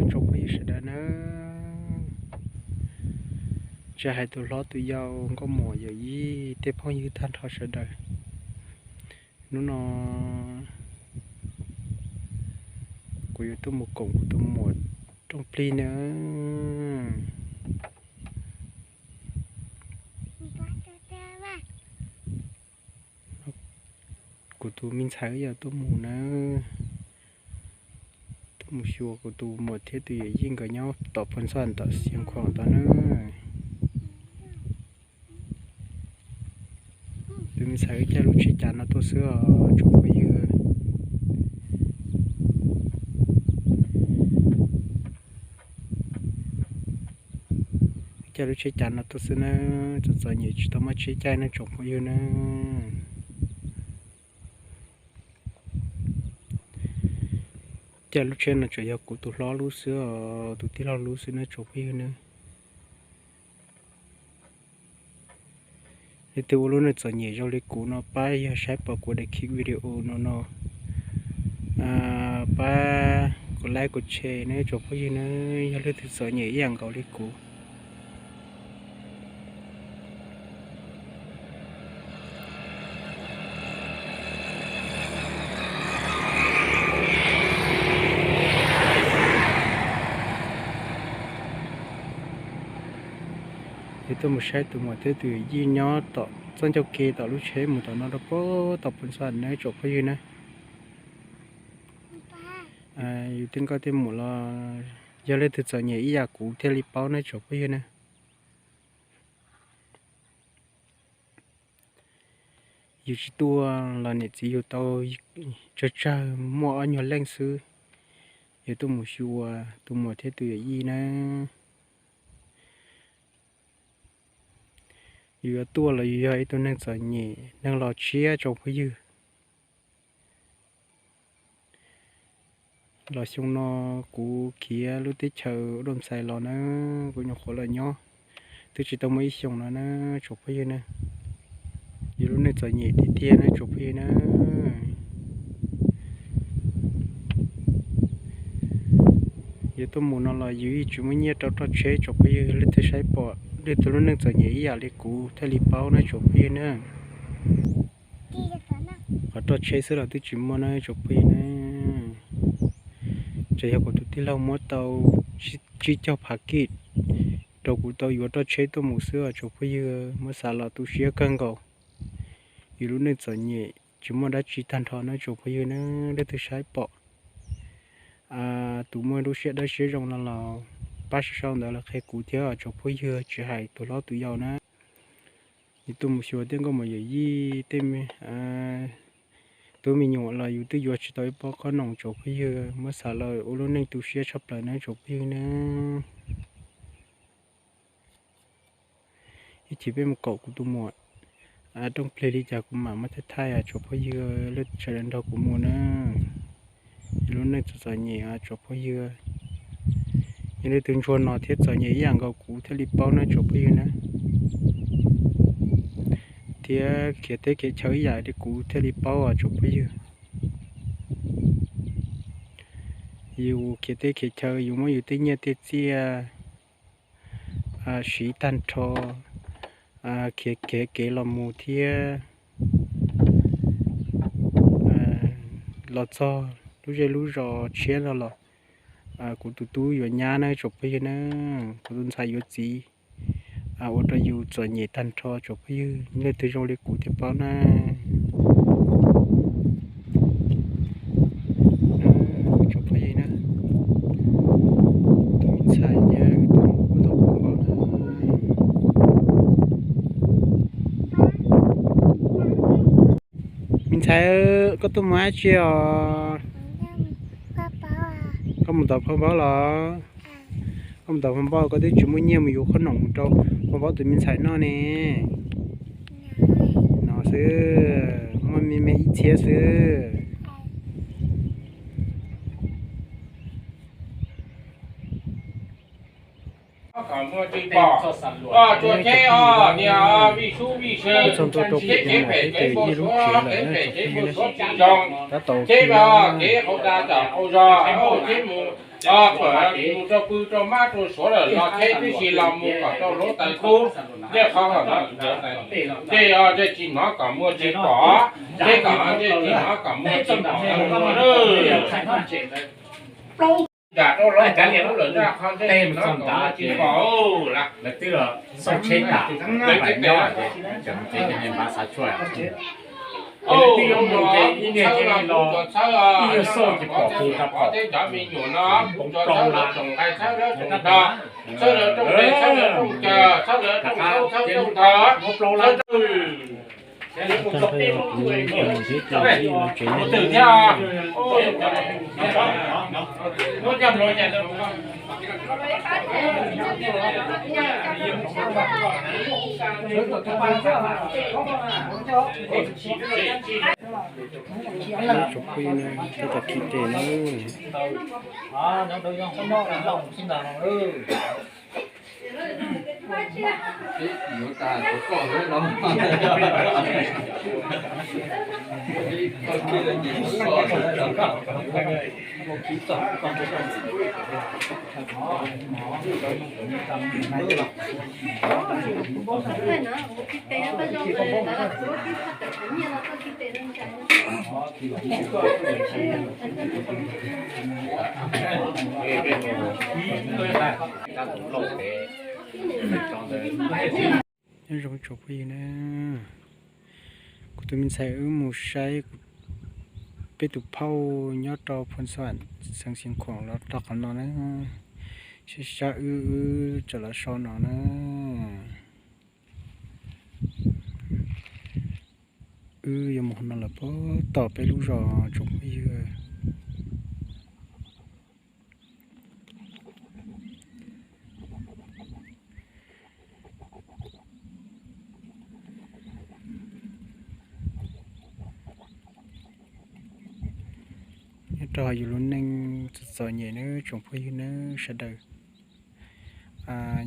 tsoom phooj ywg sawv daws nawb. Tsis hais tus hlob tus yau, nkauj muam yawm yij tej phooj ywg tag nrho sawv daws. Hnub no kuv yuav tuaj mus koom kuv tus muam rooj plig nawb. Kuv tus me ntxhais yog tuaj mus nawb, tuaj mus xyuas kuv tus muam thiab tus yawm yij nkawd nyob tom Phoos Xaj tom Xeev Khuam tod nawb. Tus me ntxhais wb caij lub tsheb cav no tuaj xwb os tsoom phooj ywg. Caij lub tsheb cav no tuaj xwb nawb, txom txom nyem tsis tau muaj tsheb caij nawb tsoom phooj ywg nawb. Caij lub tsheb no tsuas yog kuv tus hlob lub xwb os, tus tij laug lub xwb nawb tsoom phooj ywg nawb. Leej twg ua lub neej txom nyem zoo li kuv no pab yog saib pom kuv daim khiv video no no, pab kuv like kuv share nawb tsoom phooj ywg nawb, yog leej twg txom nyem ib yam nkaus li kuv. Yuav tuaj mus saib tus muam thiab tus yawm yij nyob tom txoj ncauj ke tom lub tsheb mus tom no rau puag tom Phoos Xaj nawb tsoom phooj ywg nawb. Yus tej nkauj tej muam los yog leej twg txom nyem ib yam kuv thiaj li paub nawb tsoom phooj ywg nawb. Yus tsis tuaj los niam txiv yus tau tsawg tsawg muaj ob nyuag leej xwb. Yus tuaj mus xyuas tus muam thiab tus yawm yij nawb. Yus yuav tuaj los yus yog ib tug neeg txom nyem neeg los tshiab tsoom phooj ywg. Los xyoo no kuv khiav lub teb chaws ua dua ntxhais los na, kuv nyuam qhuav los nyob twb tsis tau muaj ib xyoos no na tsoom phooj ywg na. Yus lub neej txom nyem tiag tiag na tsoom phooj ywg na. Yus tuaj mus no los yus yeej tsis muaj nyiaj rau roj tsheb tsoom phooj ywg, leej twg saib pom leej twg lub neej txom nyem ib yam li kuv thiaj li paub na tsoom phooj ywg na. Qhov roj tsheb xwb los twb tsis muaj na tsoom phooj ywg na. Tsuas yog kuv tus tij laug muab tau tsib caug phav kij rau kuv tau yuav roj tsheb tuaj mus xwb os tsoom phooj ywg, muab xav los tu siab kawg nkaus. Yus lub neej txom nyem tsis muaj dab tsi tag nrho na tsoom phooj ywg na, leej twg saib pom tus muaj lub siab dawb siab zoo no los pab sau sau ntawv los qhia kuv thiab tsoom phooj ywg, tsis hais tus hlob tus yau na. Yus tuaj mus xyuas tej nkauj muam yawm yij tej tub me nyuam los yus twb yuav tsis tau ib pob qhob noom tsoom phooj ywg, muab xav los ua lub neej tu siab tshaj plaws na tsoom phooj ywg na. Ib chim peb mus koom kuv tus muam rooj plig li cas kuv mam muab thaij thaij tsoom phooj ywg, leej twg sawv daws nrog kuv mus na. Yus lub neej txom txom nyem tsoom phooj ywg, yog leej twg ntsuag no thiab txom nyem ib yam nkaus kuv thiaj li paub na tsoom phooj ywg na. Thiab khiav teb khiav chaw ib yam li kuv thiaj li paub tsoom phooj ywg. Yus khiav teb khiav chaw yus muab yus tej nyiaj tej txiaj siv tag nrho, khiav kev kev los mus thiab los txog lub zej lub zos tshiab no los kuv tus tub yuav nyab na tsoom phooj ywg na, kuv tus ntxhais yuav txiv, ua rau yus txom nyem tag nrho tsoom phooj ywg, leej twg zoo li kuv thiaj paub na. Tsoom phooj ywg na, tus me ntxhais thiab tus muam kuj tau pom npaum no. Me ntxhais, koj tuaj mus dab tsi os? Koj mus tom Phaj Npaub los? Koj mus tom Phaj Npaub koj twb tsis muaj nyiaj mus yuav qhob noom mus rau Phaj Npaub tus me ntxhais noj ne. No xwb, muaj me me ib txhiab xwb. Kom muaj tsis pom, tsuas cheb os niag vij sub vij sw, cheb kev phem kev npau suav, kev phem kev npau suav tsis zoo, cheb kev hauv dag tom hauv zog, cheb mus, mus rau pw rau mab rau suav lawm los cheb tib si los mus kom rau hluav taws tub, ncej qhov kom ntej os, ntsej tsis hnov kom muaj tsis pom, cheb kom ntsej tsis hnov kom muaj tsis pom. Nram rau lawv cov liam lub lawm nraj qhov ntsej tsis hnov kom muaj tsis pom. Lawv twb los xauj tsheb tas, lawv twb nyob ces tseem mus tsev ces npaj xav tshuaj. Ib niag cia li los, ib niag xauj ces pom tus tag pom, pom plaub la, txhawb lawv rooj, txhawb lawv rooj, txhawb lawv rooj, txhawb lawv rooj, txhawb lawv rooj, txhawb lawv rooj, txhawb lawv rooj, txhawb lawv rooj. Tsoom phooj ywg na, tab tom khi tes na. Nyob zoo tsoom phooj ywg na, kuv tus me ntxhais wb mus saib peb tus phauj nyob rau Phoos Xas, xeev Xiav Khuam los rau qhov no na. Saib sab wb, wb tseem los so no na. Wb yuav mus no lawm puag tom peb lub zos tsoom phooj ywg. Nyob rau yus lub neej txom txom nyem nawb tsoom phooj ywg nawb sawv daws.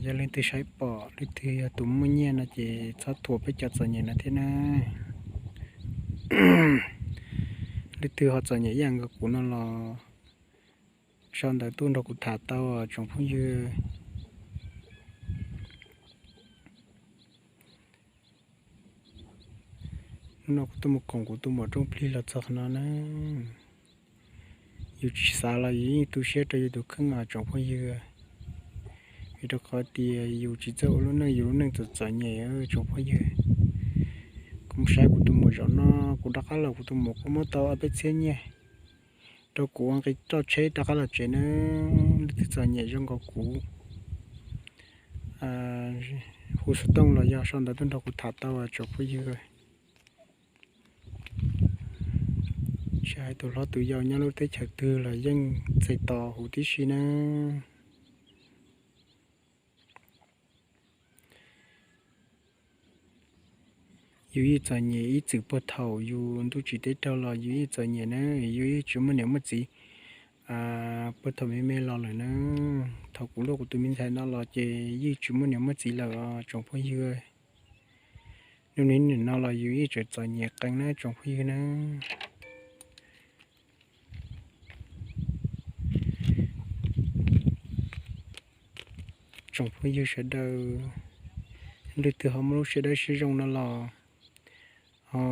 Yog leej twg saib pom, leej twg yog tus muaj nyiaj no ces txhob thuam peb cov txom nyem no thiab na. Leej twg ho txom nyem ib yam nkaus kuv no los sau ntawv tuaj nrog kuv tham tau tsoom phooj ywg. Hnub no kuv tuaj mus koom kuv tus muam rooj plig los txog qhov no na. Yus tsis xav los yus yeej tu siab rau yus tus kheej os tsoom phooj ywg. Vim rau qhov tias yus tsis txawj ua lub neej, yus lub neej txom txom nyem tsoom phooj ywg. Kuv mus saib kuv tus muam zaum no, kuv rov qab los kuv tus muam kuj muab tau ob peb txhiab nyiaj rau kuv ua nqi roj tsheb rov qab los tsev na. Leej twg txom nyem zoo nkaus kuv, hu xov tooj los yog sau ntawv tuaj nrog kuv tham tau tsoom phooj ywg. Tsis hais tus hlob tus yau nyob lub teb chaws twg los yeej txais tos huv tib si na. Yus yeej txom nyem ib txwm puag thaum yus ntuj tsim teb raug los yus yeej txom nyem na, yus yeej tsis muaj niam muaj txiv puag thaum me me los lawm na. Thaum kuv luaj kuv tus me ntxhais no los ces yeej tsis muaj niam muaj txiv lawm os tsoom phooj ywg. Hnub nim no los yus yeej tseem txom nyem qees na tsoom phooj ywg na. Tsoom phooj ywg sawv daws, leej twg ho muaj lub siab dawb siab zoo no los ho,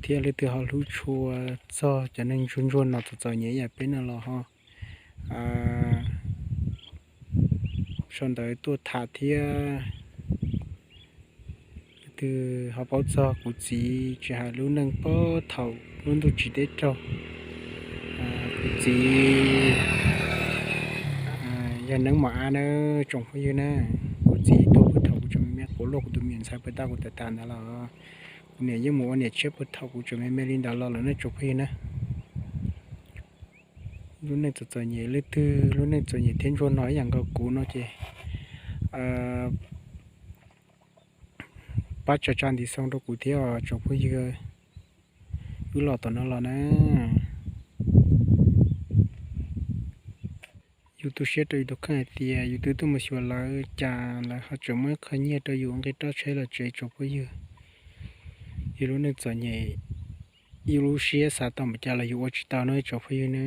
thiab leej twg ho hlub tshua txog cov neeg ntsuag ntsuag no txom txom nyem ib yam peb no los ho sau ntawv tuaj tham thiab. Leej twg ho paub txog kuv txiv tsis hais lub neej puag thaum lub ntuj tsim teb raug, kuv txiv yog Neeb Mos Ab na tsoom phooj ywg na. Kuv txiv tuag puag thaum kuv tseem me me, kuv luaj kuv tus me nyuam ntxhais puag ta kuv tham tham ntawd los kuv niam yeej mus ua niam tshiab puag thaum kuv tseem me me li ntawd los lawm na tsoom phooj ywg na. Lub neej txom txom nyem, leej twg lub neej txom nyem thiab ntsuag no ib yam nkaus kuv no ces pab tsa tsa ntiv xoo rau kuv thiab os tsoom phooj ywg. Wb los tom no los na. Yus tu siab rau yus tus kheej hais tias yus twb tuaj mus xyuas lawv cas lawv ho tseem muab ib qho nyiaj rau yus ua nqi roj tsheb los tsev tsoom phooj ywg. Yus lub neej txom nyem, yus lub siab xav tau npaum cas los yus ua tsis tau no tsoom phooj ywg na.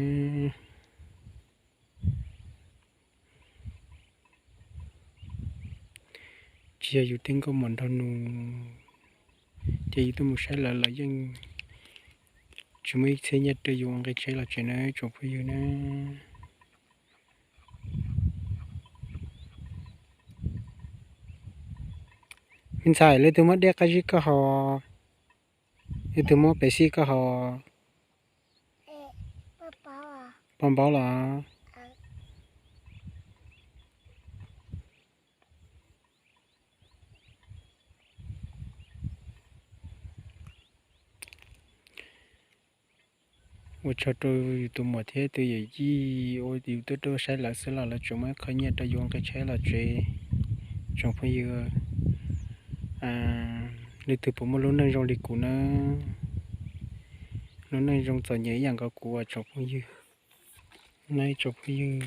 Tsis yog yus tej nkauj muam nraug nus ces yus tuaj mus saib lawv los yeej tsis muaj ib txhiab nyiaj rau yus ua nqi tsheb los tsev na tsoom phooj ywg na. Me ntxhais, leej twg muab dej qab zib koj haus? Leej twg muab Pepsi koj haus? Poj npaub los? Ua tsaug rau yus tus muam thiab tus yawm yij uas yus tuaj tuaj saib lawv xwb los lawv tseem muab ib qho nyiaj rau yus ua nqi tsheb los tsev tsoom phooj ywg. Leej twg puas muaj lub neej zoo li kuv na? Lub neej zoo txom nyem ib yam nkaus kuv tsoom phooj ywg. Na tsoom phooj ywg,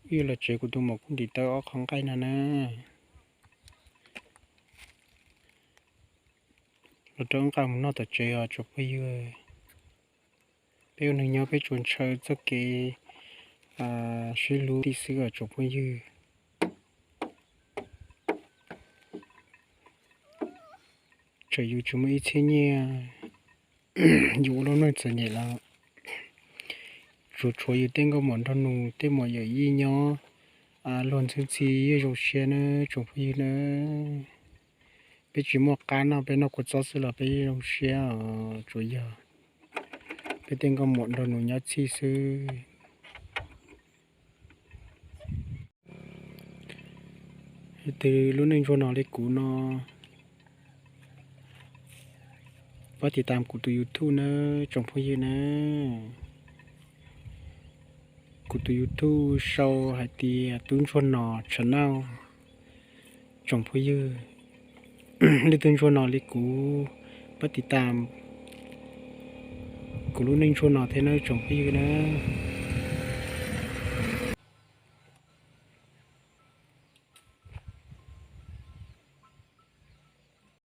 wb los tsev kuv tus muam kuj ntim tau ob qho nqaij no na, los rau wb nqa mus noj tom tsev os tsoom phooj ywg. Peb ua neeg nyob peb tsuas ntshaw txoj kev sib hlub tib xwb os tsoom phooj ywg. Txawm yus tsis muaj ib txhiab nyiaj, yus ua lub neej txom nyem los tsuas tshuav yus tej nkauj muam nraug nus tej muam yawm yij nyob luag ntxhi ntxhi yeej zoo siab na tsoom phooj ywg na. Peb tsis muaj qab noj, peb noj kua txob xwb los peb yeej zoo siab os. Tsuas yog peb tej nkauj muam nraug nus nyob txhij xwb. Leej twg lub neej ntsuag no li kuv no, pab tiv tam kuv tus YouTube na tsoom phooj ywg na. Kuv tus YouTube sau hais tias Tub Ntsuag No channel tsoom phooj ywg. Leej twg ntsuag no li kuv, pab tiv tam kuv lub neej ntsuag no thiab na tsoom phooj ywg na.